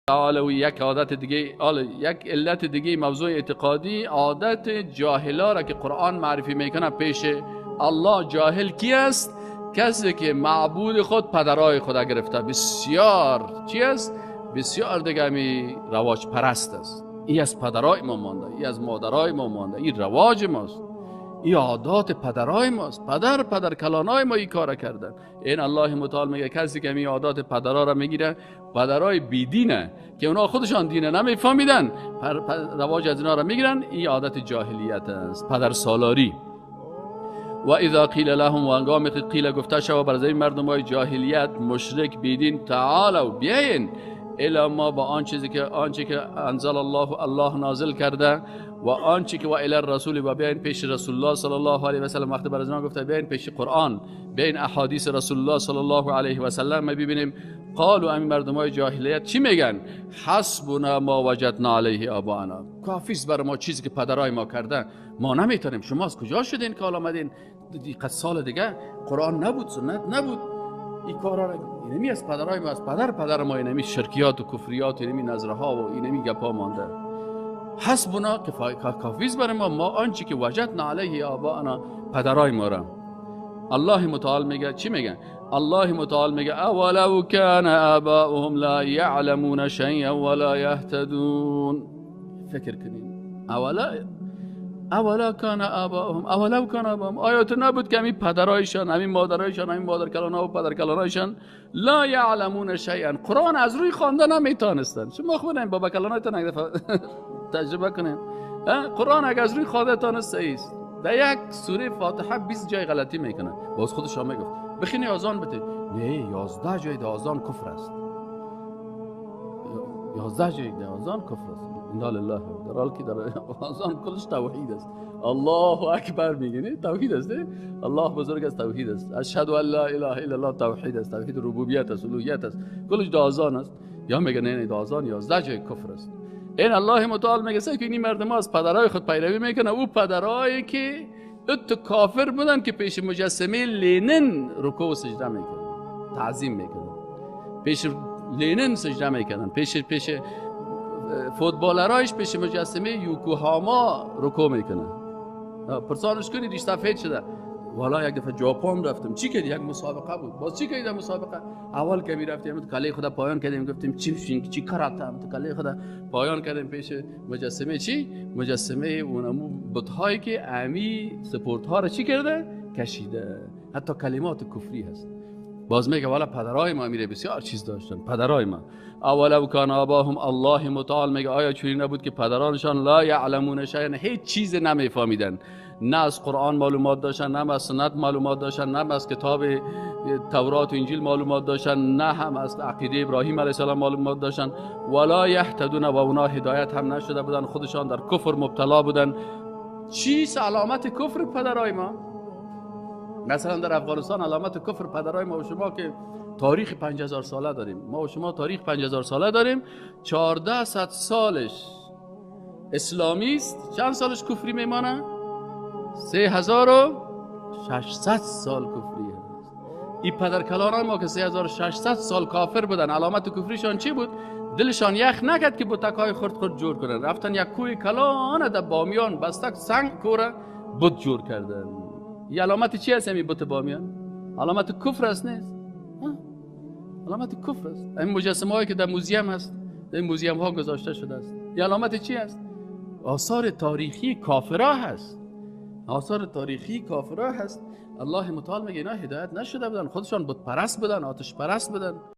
تعالی. یک عادت دیگه، یک علت دیگه موضوع اعتقادی، عادت جاهلا را که قرآن معرفی میکنه پیش الله. جاهل کی است؟ کسی که معبود خود پدرای خدا گرفته. بسیار چی است؟ بسیار دیگه می رواج پرست است. ای از پدرای ما مانده، ای از مادرای ما مانده، این رواج ماست، این عادات پدرای ماست، پدر کلانای ما این کار کردن. این الله متعال میگه کسی که می عادات پدرا را میگیره، پدرای بیدینه که اونا خودشان دینه نمیفهمیدن، رواج از اینا را میگیرن، این عادت جاهلیت است، پدر سالاری. و اذا قیل لهم، و هنگامی که قیل گفته شود بر این مردم های جاهلیت مشرک بیدین، تعالوا بیاین الی ما، با آن چیزی که آنچه که انزل الله، الله نازل کرده، و آنچه که و الی الرسول، و بیاین پیش رسول الله صلی الله علیه و سلم. وقتی بر از گفته بیاین پیش قرآن، بیاین احادیث رسول الله صلی الله علیه و سلم، ما ببینیم قالوا، امین مردم های جاهلیت چی میگن؟ حسبنا ما وجدنا علیه آباءنا، کافی است بر ما چیزی که پدرای ما کردن، ما نمیتونیم. شما از کجا شدین که حالا آمدین؟ قد سال دیگه قرآن نبود، سنت نبود، این کارا را اینمی از پدرای ما، از پدر ما اینمی شرکیات و کفریات، اینمی نظرها و اینمی گپا مانده. حسبنا، کافی است بر ما، ما آنچه که وجدنا علیه آباءنا، پدرای ما را. الله متعال میگه چی میگه؟ الله متعال میگه اولو کان آباؤهم لا یعلمون شیئا ولا یهتدون. فکر کنین، اولا کان آباؤهم، اولو کان آباؤهم، آیا تو نبود که همین پدرایشان، همین مادرایشان، همین مادرکلان‌ها و پدرکلانایشان لا یعلمون شیئا، قرآن از روی خوانده نمیتونستن. شما خودتون بابا کلانایتون یک دفعه تجربه کنین، قرآن اگه از روی خوانده تانست است. در یک سوره فاتحه 20 جای غلطی میکنه، باز خودش هم میگفت بخینی آذان بده، نه 11 جای در آذان کفر است، 11 جای در آذان کفر است. انا لله، در حال که در آذان کلش توحید است. الله اکبر میگه، نه توحید است، نه الله بزرگ است، توحید است، اشهد ان لا اله الا الله توحید است، توحید ربوبیت است، الوهیت است، کلش در آذان است. یا میگه نه در آذان 11 جای کفر است. این الله متعال میگه که این مردم از پدرای خود پیروی میکنه، او پدرایی که ات کافر بودن که پیش مجسمه لینن رکوع و سجده میکردن، تعظیم میکردن، پیش لینن سجده میکردن، پیش فوتبالرایش پیش مجسمه یوکوهاما رکوع میکنن. پرسانش کنی ریش سفید شده. والا یک دفعه ژاپن رفتم، چی کردی؟ یک مسابقه بود. باز چی کردی مسابقه؟ اول که میرفتیم تو کله خدا پایان کردیم، گفتیم چی چی کراتم، تو کله خدا پایان کردیم پیش مجسمه چی؟ مجسمه اونمو بت‌هایی که امی سپورت ها رو چی کرده؟ کشیده. حتی کلمات کفری هست. باز میگه والا پدرای ما میره بسیار چیز داشتن، پدرای ما. اولو کان آباهم، الله متعال میگه آیا چنین نبود که پدرانشان لا یعلمون شیئا، هیچ چیز نمیفهمیدن، نه از قرآن معلومات داشتن، نه از سنت معلومات داشتن، نه از کتاب تورات و انجیل معلومات داشتن، نه هم از عقیده ابراهیم علیه السلام معلومات داشتن. ولا یهتدون، و اونا هدایت هم نشده بودن، خودشان در کفر مبتلا بودن. چیز علامت کفر پدرای ما؟ مثلا در افغانستان علامت کفر پدرای ما و شما که تاریخ 5000 ساله داریم، ما و شما تاریخ 5000 ساله داریم، 1400 سالش اسلامی است، چند سالش کفری میمانه؟ 3600 سال کفری است. این پدرکلانان ما که 3600 سال کافر بودن، علامت کفریشان چی بود؟ دلشان یخ نکرد که بتک‌های خرد خرد جور کنن، رفتن یک کوه کلان در بامیان بستک سنگ کوره بت جور کردن. این علامت چی است؟ این بت بامیان علامت کفر است، نیست؟ علامت کفر است. این مجسمه هایی که در موزیم هست، در موزیم ها گذاشته شده است، این علامت چی است؟ آثار تاریخی کافرها هست، آثار تاریخی کافرها هست. الله متعال میگه اینا هدایت نشده بودن، خودشان بت پرست بودن، آتش پرست بودن.